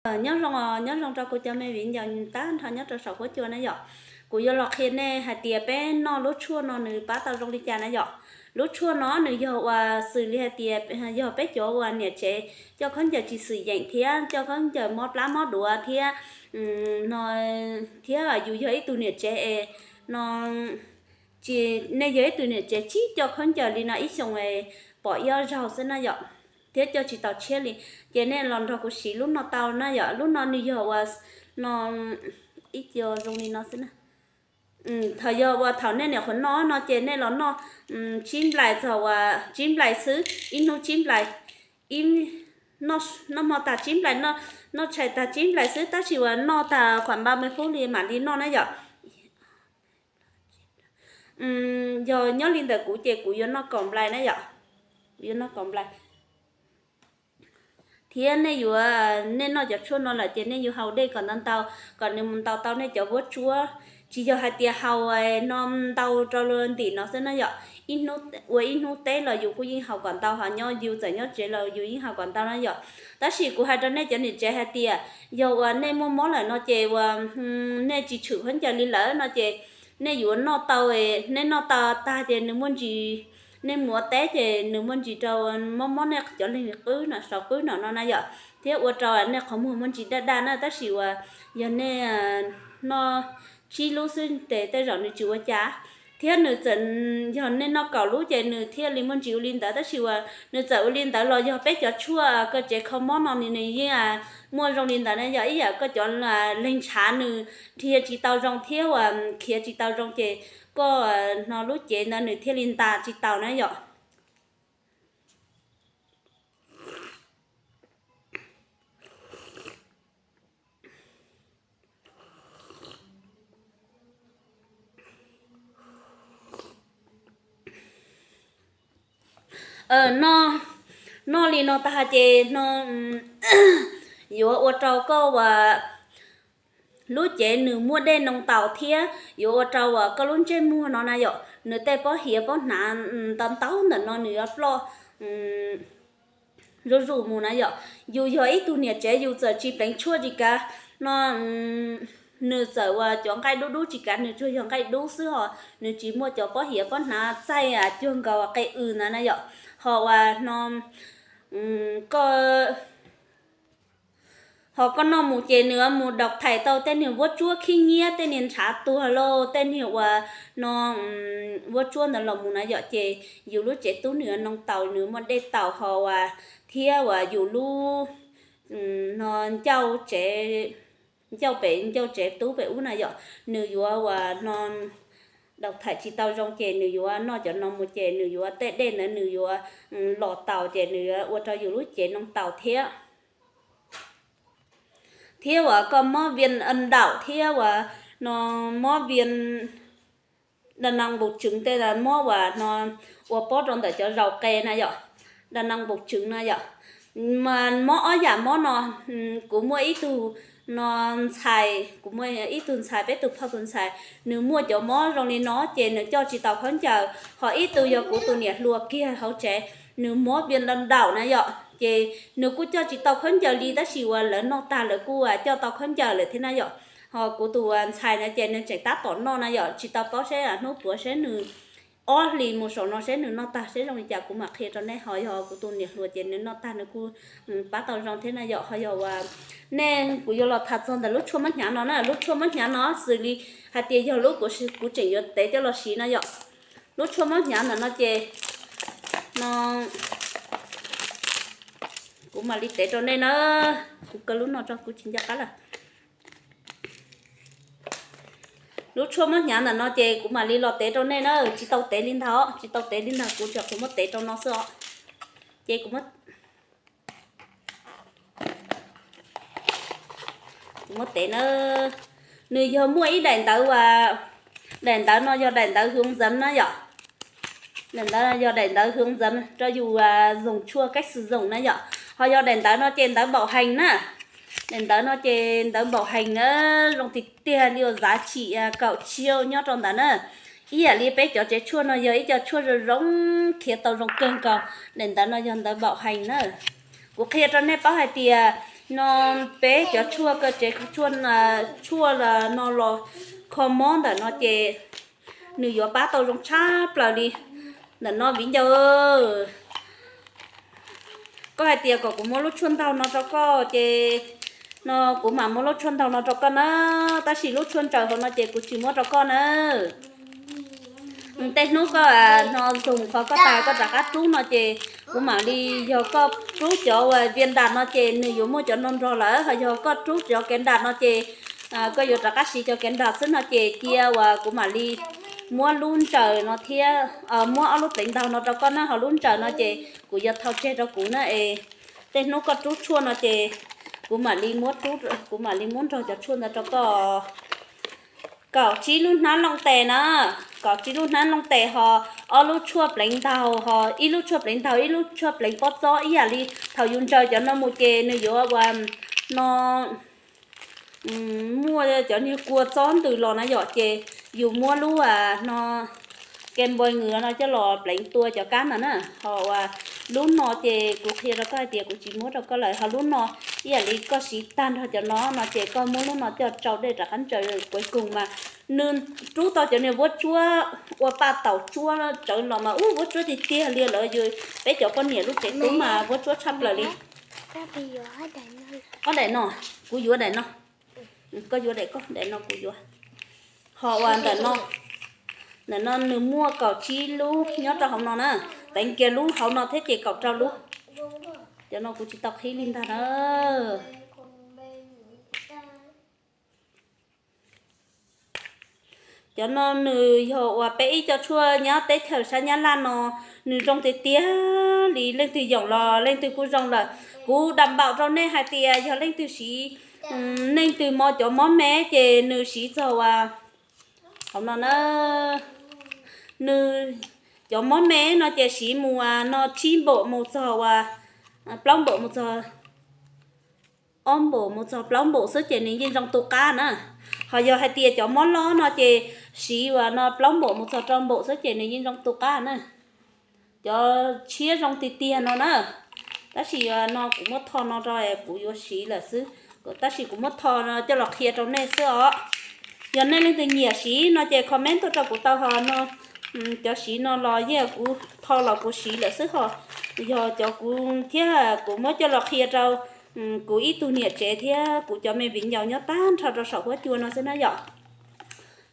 Nyob zoo, nyob zoo rau kuv cov me viv ncaus tag nrho nyob rau saum huab cua na yom. Kuv yuav los qhia nej hais tias peb noj lub tshuaj no nws pab tau zoo li cas na yom. Lub tshuaj no nws yog uas xws li hais tias yog peb cov uas niam tsev coj khaub ncaws tsis xwm yeem thiab coj khaub ncaws mob plab mob duav thiab no, thiab yus yog ib tug niam tsev es no, tsis, nej yog ib tug niam tsev tsis coj khaub ncaws li no ib xyoos pom ib ob zaug xwb na yom, thiab coj tsis tau tshiab li, ces nej los nrog kuv siv lub no tau na yom. Lub no nws yog uas no ib co zoo li no xwb na. Thaum yog uas thaum nej nyuam qhuav noj no ces nej los noj tsib nplais txog uas tsib nplais xwb, ib hnub tsib nplais, ib, noj hmo tag tsib nplais, noj tshais tag tsib nplais xwb, tab sis uas noj tag khuam npa me fub li mam li noj na yom. Yog nyob li ntawm kuv ces kuv yuav noj kaum nplais na yom, kuv yuav noj kaum nplais. Thiab nej yuav, nej noj cov tshuaj no lawm ces nej yuav haus dej kom ntau ntau, kom nws mus ntaus tau nej cov vuab tsuab. Tsis yog hais tias haus no ntau rau ntim no xwb na yom. Ib hnub, ua ib hnub teb los yus kuj yeej haus kom ntau, ho nyob yus txawm nyob tsev los yus yeej haus kom ntau na yom. Tab sis kuv hais rau nej cov niam tsev hais tias yog uas nej muaj mob lawm no ces uas nej tsis tshwm khaub ncaws li lawm no ces nej yuav noj tau, nej noj tau tag ces nws muaj ntsis, nej mus ua teb ces nws muaj ntsis rau mob mob nej cov leeg qwb no, saum qwb no no na yom, thiab ua rau nej qhov muag muaj ntsis daj daj na. Tab sis uas yog nej noj tsib lub xwb ces tej zaum nws tsis ua cas. Thiab nws txawm, yog nej noj kaum lub ces nws thiaj li muaj ntsis ua li ntawd, tab sis uas nws txawm ua li ntawd los yog peb cov tshuaj koj tsev kho mob no nws yeej muaj zoo li ntawd na yom. Ib yam koj cov leeg ntshav nws dhia tsis tau zoo thiab uas khiav tsis tau zoo ces koj no lub cev ntawd nws thiaj li ntas tsis tau na yom. Noj li no tag ces no yuav ua rau koj uas lub cev nws muaj dej noo taus thiab yuav ua rau uas koj lub ntsej muag no na yom, nws tej pob hiav pob hnav ntau ntau ntawm no nws yuav ploj zuj zus mus na yom. Yus yog ib tug niam tsev yus txawm tsis pleev tshuaj tsis kav no, nws txawm uas cov nqaij dub dub tsis kav, nws tsuas yog nqaij dub xwb ho nws tsis muaj cov pob hiav pob hnav txaij cuag nkaus qe w ntawd na yom. Ho uas no koj ho koj noj mus ces nws mus daus thaim tau tej niag vuab tsuab khib nyiab, tej niag ntshav tuag lauj, tej niag uas no vuab tsuab ntawd los mus na yom, ces yus lub cev tub nws noo taus, nws muaj dej taus ho uas thiab uas yus lub no ncauj tsev, ncauj pem ncauj tsev tub pem ub na yom, nws yuav uas no daus thaim tsis tau zoo ces nws yuav noj cov no mus ces nws yuav tej dej ntawd nws yuav los taus ces nws yuav ua rau yus lub cev noo taus thiab. Thiab uas koj mob viêm âm đạo thiab uas no mob viêm đa năng buồng trứng tej mob uas no ua pob rau ntawm cov zaus qe na yom, đa năng buồng trứng na yom. Mas mob ob yam mob no, kuv muaj ib tug no ntxhais, kuv muaj ib tug ntxhais, peb tus phauj tus ntxhais, nws muaj cov mob zoo li no ces nws coj tsis tau khaub ncaws, ho ib tug yog kuv tus niam hluas kiag hauv tsev, nws mob viêm âm đạo na yom, ces nws kuj coj tsis tau khaub ncaws li tab sis uas lawv noj tag lawv kuj coj tau khaub ncaws lawm thiab na yom. Ho kuv tus ntxhais na ces nws tseem tab tom noj na yom, tsis tau paub seb hnub puav seb nws ob hlis mus saum no seb nws noj tag seb zoo li cas kuv mam qhia rau nej. Ho yog kuv tus niam hluas ces nws noj tag nws kuj pab tau zoo thiab na yom. Ho yog uas nej, kuv yuav los tham txog ntawm lub tshuaj mob hnyav no na. Lub tshuaj mob hnyav no xws li hais tias yog lub kuv, kuv tseem yuav tev coj los siv na yom. Lub tshuaj mob hnyav ntawm no ces no kuv mam li tev rau nej na. Kuv kaw lub no tso kuv tsis nco qab lawm. Lub tshuaj mob hnyav ntawm no ces kuv mam li los tev rau nej na, tsis tau tev li ntag, tsis tau tev li ntag, kuv tsuas kuv muab tev rau no xwb os. Ces kuv muab, kuv muab tev na, nws yog muaj ib daim ntawv uas, daim ntawv no yog daim ntawv hướng dẫn na yom. Daim ntawv no yog daim ntawv hướng dẫn rau yus dùng chua cách sử dụng na yom. Ho yog daim ntawv no ces ntawv bảo hành na. Daim ntawv no ces ntawv bảo hành na, zoo tiag tiag li uas giá trị kaum triệu nyob rau ntawd na. Ib yam li peb cov tsev tshuaj no yog ib co tshuaj zoo zoo, khiav tau zoo kawg nkaus. Daim ntawv no yog ntawv bảo hành na. Kuv qhia rau nej paub hais tias No peb cov tshuaj ko tsev kho tshuaj, tshuaj no los kho mob ntawm no ces nws yuav pab tau zoo tshaj plaws li. Ntawm no viv ncaus, koj hais tias kom kuv muab lub tshuaj ntaug no rau koj ces no kuv mam muab lub tshuaj ntaug no rau koj na, tab sis lub tshuaj ntsaws hauv no ces kuv tsis muab rau koj na. Tej hnub koj no zoom qhov koj tas koj rov qab rub no ces kuv mam li, yog koj rub cov uas vias ntas no ces nws yuav muaj cov no nrog lawm, ho yog koj rub cov kev ntas no ces koj yuav rov qab siv cov kev ntas xwb no ces cia uas kuv mam li muab lub ntsaws no thiab muab ob lub pleev ntaug no rau koj na, ho lub ntsaws no ces kuv yuav thau tseg rau kuv na es tej hnub koj rub tshuaj no ces kuv mam li muab, kuv mam li muab nrog cov tshuaj ntawd rau koj. Kaum tsib lub hnab looj tes na, kaum tsib lub hnab looj tes ho ob lub tshuaj pleev ntaug, ho ib lub tshuaj pleev ntaug ib lub tshuaj pleev pob txob ib yam li thaum yus ntsaws cov no mus ces nws yuav ua no muaj cov niag kua txob ntws los na yom, ces yus muab lub no ke npua nws no coj los pleev tua cov kab ntawd na. Ho uas lub no ces kuv qhia rau koj hais tias kuv tsis muab rau koj lawm, ho lub no ib yam li koj siv tag nrho cov no no ces koj muab lub no coj tsau dej rov qab ntsaws kuv koog mas nws rub tau cov niag vuab tsuab ua paj taum tsuab tsawv los mas ub vuab tsuab tiag tiag li lawm, yus peb cov poj niam lub tsev tub mas vuab tsuab tshaj plaws li. Ob daim no, kuv yuav daim no, koj yuav daim koj, daim no kuv yuav. Ho uas ntawm no, ntawm no nws muaj kaum tsib lub nyob rau hauv no na, teev kiag lub hauv no thiab ces kaum rau lub. Cov no kuv tsis tau qhib li ntag na. Cov no nws yog uas peb ib co tshuaj nyob teb chaws sab Nyab Laj no, nws zoo tiag tiag li, leej twg yoom los leej twg kuj zoo lawm. Kuv dam npaum rau nej hais tias yog leej twg siv, leej twg mob cov mob me ces nws siv txog uas hauv no na, nws cov mob me no ces siv mus no tsib npaum mus txog uas plaub npaum mus txog ob npaum mus txog plaub npaum xwb ces nws yeej zoo tu qab na. Ho yog hais tias cov mob lob no ces siv uas no plaub npaum mus txog rau npaum xwb ces nws yeej zoo tu qab na. Cov tshiab zoo tiag tiag no na. Tab sis no kuv muab tho no rau kuv yuav siv lawm xwb, tab sis kuv muab tho no coj los qhia rau nej xwb os. Yog nej leej twg nyiam siv no ces comment tuaj rau kuv tau ho no. Cov siv no los yeej kuv tho los kuv siv lawm xwb ho. Yog cov kuv thiab kuv muab coj los qhia rau kuv ib tug niam tsev thiab kuv cov me viv ncaus nyob tag nrho rau saum huab cua no xwb na yom.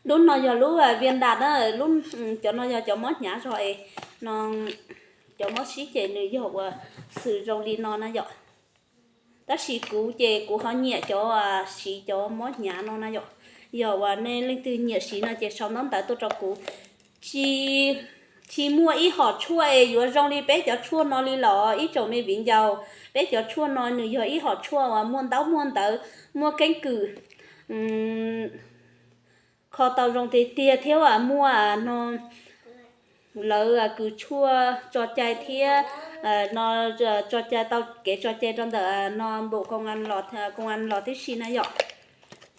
Lub no yog lub vias ntas na, cov no yog cov mob hnyav zog es no, cov mob sib ces nws yog uas xws zoo li no na yom. Tab sis kuv ces kuv ho nyiam cov siv cov mob hnyav no na yom. Yog uas nej leej twg nyiam siv no ces sau ntaub ntawv tuaj rau kuv. Tsis, tsis muaj ib hom tshuaj es yuav zoo li peb cov tshuaj no li los ib tsoom me viv ncaus. Peb cov tshuaj no nws yog ib hom tshuaj uas muaj ntaub muaj ntawv, muaj keeb kwm, kho tau zoo tiag tiag thiab uas muaj no lawv kws tshuaj tso cai thiab no tso cai tau kev tso cai rau ntawm no npaum koo a los tib si na yom.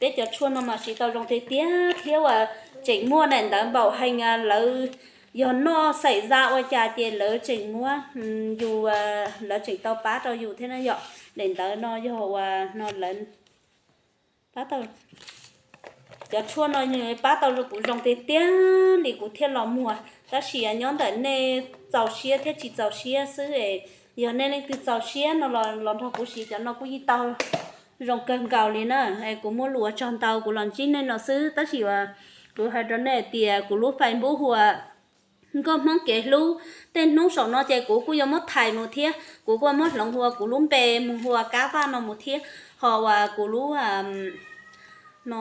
Peb cov tshuaj no mas siv tau zoo tiag tiag thiab uas tseem muaj daim ntawv npaum hees lawv yog noj xaim za ua cas ces lawv tseem muab yus, lawv tseem tau pab rau yus thiab na yom. Daim ntawv no yog uas no lawv pab tau, cov tshuaj no nws pab tau kuv zoo tiag tiag li kuv thiaj los muag. Tab sis nyob ntawm nej txaus siab thiab tsis txaus siab xwb es, yog nej leej twg txaus siab no los nrog kuv siv cov no kuj yeej tau zoo kawg nkaus li na. Kuv muaj lus ua tsaug ntau kuv los ntsib nej no xwb, tab sis uas kuv hais rau nej hais tias kuv lub Facebook hu ua Nkauj Hmoob Kev Hlub, tej hnub saum no ces kuv kuj yuav muab thais mus thiab, kuv kuj muab hloov hu ua kuv lub npe mus hu ua Kab Vaj no mus thiab, ho uas kuv lub no